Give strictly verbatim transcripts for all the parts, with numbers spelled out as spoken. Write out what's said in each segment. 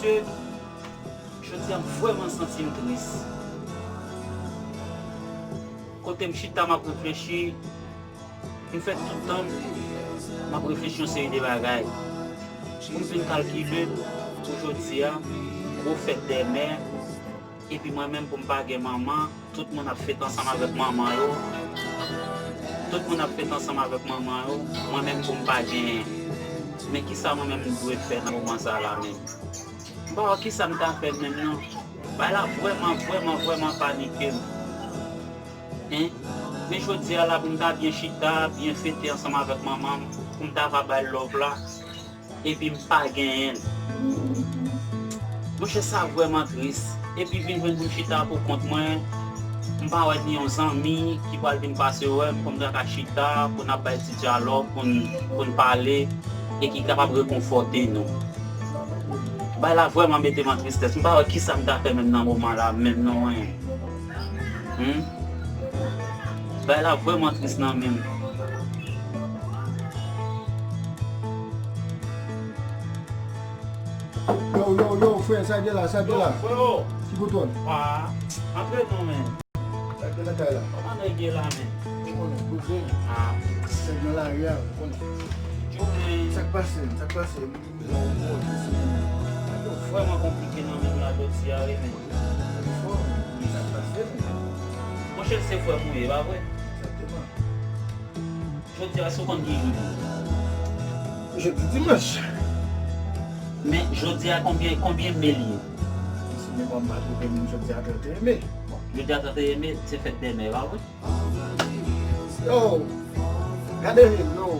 Jodi a m vrèman santi m tris. Kote m chita m ap reflechi, m fè tout tan m ap reflechi yon seri de bagay. Pou m vin kalkile pou jodi a, gwo fèt dè mè, epi mwen menm pou m pa gen manman, tout moun ap fete ansanm avèk manman yo. Tout moun ap fete ansanm avèk manman yo, mwen menm pou m pa genyen. Men kisa mwen menm m dwe fè nan moman sa la menm? M pa wè kisa m ta fè menm non. Bagay la vrèman, vrèman, vrèman panike m. Hein? Men jodi a la pou m ta byen chita, byen fete ansanm avèk manman m, pou m ta va bay love la, epi m pa genyen l. Monchè, sa vrèman tris. Epi vin jwenn pou m chita pou kont mwen, m pa wè ni yon zanmi ki pral vin pase wè m pou m ta ka chita, pou n ap bay ti dyalòg, pou n, pou n pale, e ki kapab rekonfòte nou. Bagay la vrèman mete m an tristès. M pa wè kisa m ta fè menm nan moman la menm non, en. Hmm? Bagay la vrèman tris nan men m. Yo, yo, yo, frè, sa gen la, sa gen la. Yo, freo. Ki koutwòl? Ah, antre non, men. Sa gen nan kay la? Kòman nèg ye la, men? Ou konnen, poze. Ah. Nèg nan lari a, ou konnen. Yo, men. Sa k pase, sa k pase? Yo, freo, bagay yo vrèman konplike nan men m la jodi a, wi, men. Freo, sa k pase, men? Monchè, se frè m ou ye, pa vre? Egzakteman. Jodi a, èske w konn ki jou li ye? Jodi dimanch. Men jodi a, konbyen, konbyen me li ye? Si memwa m pa twonpe m, jodi a trannteyen me. Bon, jodi a trannteyen me, se fèt dè mè, pa vre? Yo, gade yo.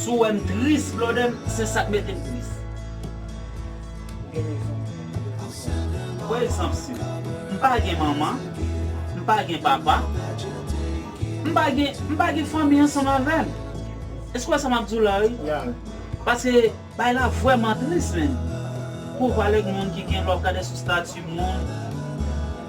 Si w wè m tris, Blòdè m, se sa k mete m tris. Ou gen rezon, ou gen rezon. Pa egzanp, si m pa gen manman, m pa gen papa, m pa gen, m pa gen fanmi ansanm avè m. Èske w wè sa m ap di w la, wi? Ya. Paske bagay la vrèman tris, menm. Pou w pale ak moun ki gen lòv, gade sou estati moun,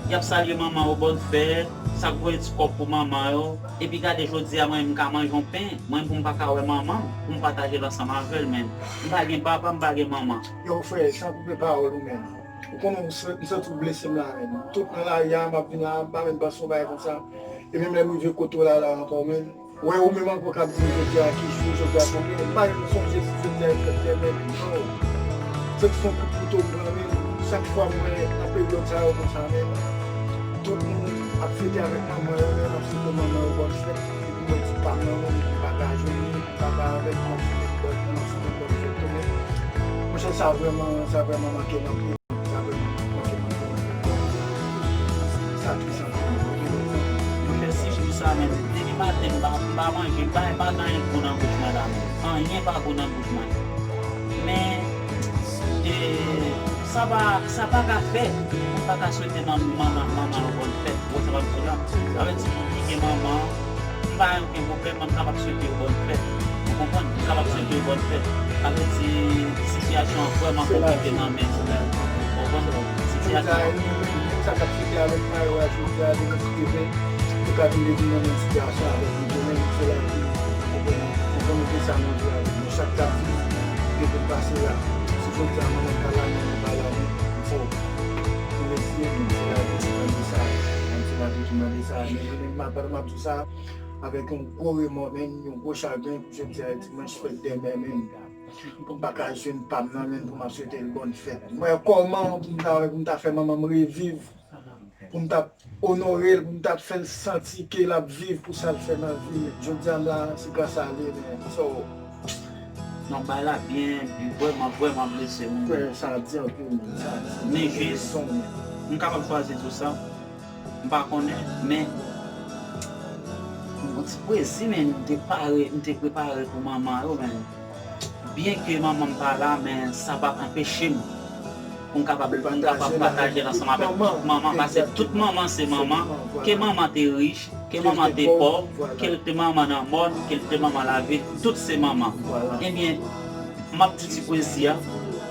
y ap salye manman yo bòn fèt, sa k voye ti kòb pou manman yo. Epi gade jodi a, mwen, m ka manje yon pen, mwen, pou m pa ka wè manman m, pou m pataje l ansanm avè l, menm. M pa gen papa, m pa gen manman. Yo, frè, san koupe pawòl ou menm. Ou konnen m san-, m santi w blese m la menm. Tout nan lari a, m ap vin la, m pa menm panse yon bagay konsa. E menm lè m rive kote w la, la ankò menm. Wè ou menm ankò k ap di m jodi a ki jou, jodi a konbyen. M pa menm sonje si jodi a e fèt dè mè menm non. Se t son kout kouto m pran menm. Chak fwa m wè nan peryòd sa yo konsa menm. Tout moun ap fete avèk manman yo menm, ap swete manman yo bòn fèt. Epi mwen di pa m nan menm, m pa ka jwenn li. Papa avèk mwen, se te bòn, mwen, se te bòn fèt tou, men monchè, sa vrèman, sa vrèman manke m anpil. Sa vrèman manke m anpil. Sa tris anpil. Monchè, si jou sa menm, depi maten, m pa, m pa manje, m pa, m pa gen anyen gou nan bouch mwen la menm. Anyen pa gou nan bouch mwen. Men, e, sa pa, sa pa ka fè. M pa ka swete manman, manman, manman yo bòn fèt. Ou wè sa m ap di w la? Sa vle di moun ki gen manman, m pa gen okenn pwoblèm, m kapab swete yo bòn fèt. Ou konprann? M kapab swete yo bòn fèt. Sa vle di, sitiyasyon an vrèman konplike nan men nou. Ou konprann? Sitiyasyon an. Sa k ap fete avèk Mayo a jodi a, demen si Dye vle, yo ka vin revin nan menm sitiyasyon avèk nou demen, se lavi. Ou konprann? Ou konn mete sa nan vi avèk nou. Chak k ap viv, yo vin pase la. Si jodi a manman pa la, manman pa la, men fò nou reziye nou, se lavi ki mande sa. Se lavi ki mande sa. Men mwen menm, m ap, m ap di sa avèk yon gwo remò, men yon gwo chagren pou jodi a, dimanch fèt dè mè, men pou m pa ka jwenn pa m nan, men pou m ap swete l bòn fèt. Mwen, kòman pou m ta, pou m ta fè manman m reviv, pou m ta onore l, pou m ta fè l santi ke l ap viv pou sa l fè nan vi l. Jodi a m la, se gras a li, men, so. Non, bagay la byen, byen, vrèman, vrèman blese m. Frè, sa di anpil, men, sa di. Men jis, m kapab chwazi di w sa. M pa konnen, men yon ti pwezi, men m te pare, m te prepare pou manman yo, men byenke manman m pa la, men sa pa anpeche m pou m kapab, pou m kapab pataje l ansanm avèk tout manman, paske tout manman se manman, ke manman te rich, ke manman te pòv, ke l te manman nan mòn, ke l te manman lavil, tout se manman. Ebyen, m ap di ti pwezi a,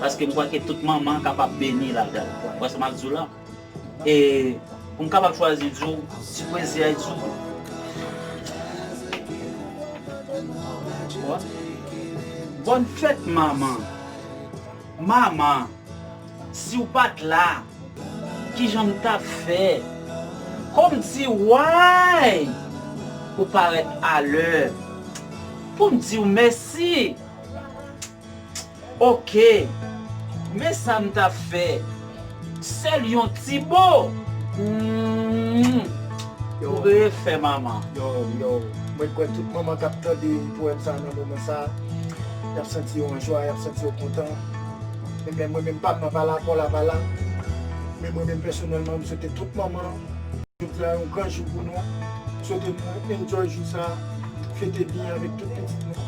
paske m kwè ke tout manman kapab beni ladan l. Ou wè sa m ap di w la? E pou m kapab chwazi di w, ti pwezi a di w, bòn fèt manman. Manman, si w pa t la, kijan m t ap fè? Kòm di why ou parèt alè pou m di w mèsi. Oke, men sa m t ap fè. Sèl yon ti bo. Hmm. Yo. Ou refè manman. Yo, yo, mwen kwè tout manman k ap tande powèm sa nan moman sa, y ap santi yo an jwa, y ap santi yo kontan. Ebyen, mwen menm pa m nan pa la, pa w la pa la. Men mwen menm pèsonèlman, m swete tout manman, jodi a yon gran jou pou nou. M swete nou enjoy jou sa, fete byen avèk tout pitit nou.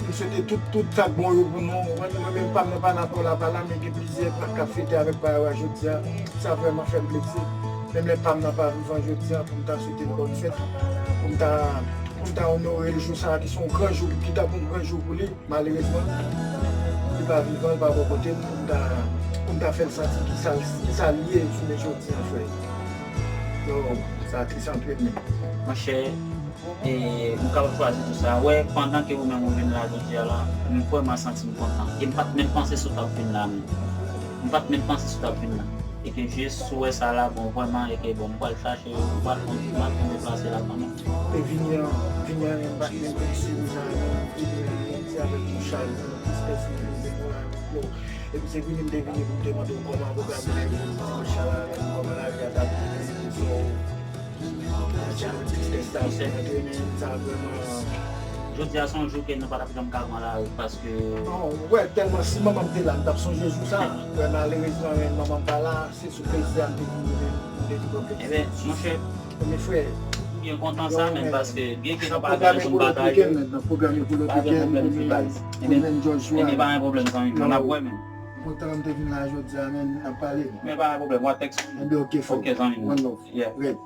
M swete tout, tout sa k bon yo pou nou. Mwen, mwen menm pa m nan pa la, pa w la pa la, men gen plizyè pa k ap fete avèk pa yo a jodi a. Sa vrèman fè m plezi. Menm lè pa m nan pa vivan jodi a, pou m ta swete l bòn fèt, pou m ta, pou m ta onore l jou sa a, ki se yon gran jou, ki t ap yon gran jou pou li, malerezman, li pa vivan, li pa bò kote m, pou m ta, pou m ta fè l santi ki sa, ki sa l ye jounen jodi a, frè. Yo, sa tris anpil, men. Monchè, e, ou kapab chwazi tou sa. Wè, pandan ke ou menm ou vin la jodi a la, m vrèman santi m kontan. E m pa t menm panse si w t ap vin la menm. M pa t menm panse si w t ap vin la. E ke jis sou wè sa la, bon, vrèman, e ke, bon, m pral chache, m pral konn, m pral konn deplase la kanmenm. E vini an, vini an, m pa t menm fè sou sa, se avèk yon chal, yon tristès, yon deplorab. Epi se vini m te vini pou m te mande w kòman pwogram nan ye, pou m di w chal avè m, kòman lavi a t ap ye, pou m di w, chal tristès sa, pou m antre, men sa vrèman. Jodi a se yon jou ke nou pa t ap janm ka pran lari, paske. Non, wè, tèlman si manman m te la, m t ap sonje jou sa. Wè, malerezman, men manman m pa la, se sou plezi a m te vini, m te vini pou plezi. Ebyen, monchè, ebyen, frè, m byen kontan sa, men paske byen ke nou pa gen yon bagay, pa gen pwoblèm, frè baz. Ebyen, ebyen, pa gen pwoblèm, zanmi m, n ap wè, men. Kontan m te vin la jodi a, men n ap pale. Men pa gen pwoblèm, w a tèks. Ebyen, oke, frè. Oke, zanmi m. One love. Yeah. Red.